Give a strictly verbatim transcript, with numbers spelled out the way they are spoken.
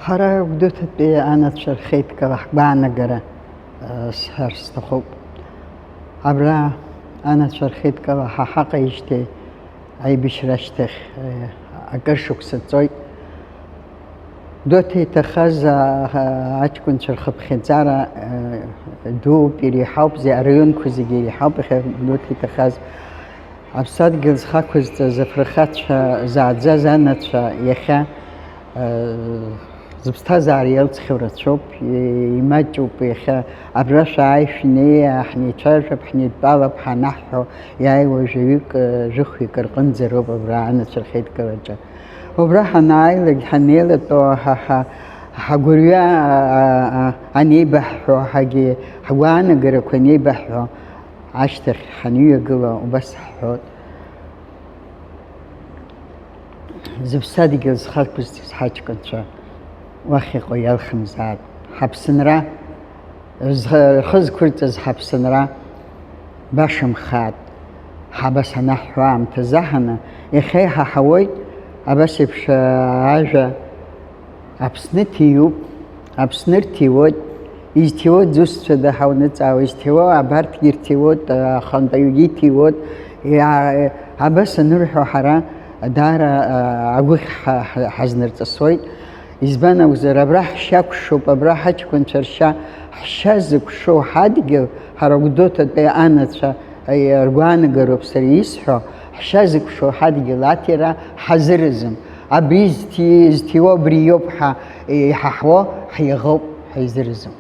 Ҳара Гәдоуҭатәи анацәа рхеидкыла ҳгәаанагара, э, сҳәар сҭахуп. Абра анацәа рхеидкыла ҳа ҳаҟеижьҭеи аибашьра ашьҭахь, э, акыр шықәса ҵуеит. Гәдоуҭа иҭахаз, а, а, аҷкәынцәа рхыԥхьаӡара, э, дууп, иреиҳауп, зе-, араионқәа зегьы иреиҳауп иахьа Гәдоуҭа иҭахаз. Аԥсадгьыл зхақәызҵаз афырхацәа зааӡаз анацәа иахьа, э, зыԥсҭазаара иалҵхьоу рацәоуп, и-, имаҷуп иахьа. Абра шәааи, шәнеи, ҳнеицәажәап, ҳнеидтәалап ҳанаҳҳәо, иааиуа жәаҩык, э, жәохәҩык рҟынӡа роуп абра анацәа рхеидкылаҿы. Убра ҳанааилак, ҳанеилатәоу ҳа, ҳа, ҳагәырҩа, а, а, а, анеибаҳҳәо, ҳагьи ҳгәаанагарақәа анеибаҳҳәо, ашьҭахь ҳаныҩагыла убас ҳҳәоит. Зыԥсадгьыл зхақәызҵаз ҳаҷкәынцәа уахь иҟоу иалхымзаат. Ҳаԥсынра, зхы-, рхы зқәырҵаз ҳаԥсынра башамхаат. Ҳабас анаҳҳәо аамҭазы ҳаны, иахьа иҳаҳауеит абас еиԥш, а, ажәа: Аԥсны ҭиуп, Аԥсны рҭиуоит, изҭиуоу зусҭцәада ҳауныҵаауа, изҭиуоу абарҭгьы рҭиуоит, ахантәаҩгьы иҭиуоит. Иа-, абас анырҳәо, ҳара даара, а, агәыхь ҳа-, ҳа-, ҳазнарҵысуеит. Избан акәзар, абра ҳшьа акәшоуп, абра ҳаҷкәынцәа ршьа, ҳшьа зыкәшоу ҳадгьыл, ҳара Гәдоуҭатәи анацәа, а, ргәаанагароуп сара исҳәо, ҳшьа зыкәшоу ҳадгьыл аҭира ҳазырызым. Абри зҭи-, зҭиуа убри иоуп ҳәа иҳаҳуа, ҳиаӷоуп, ҳаизырызым.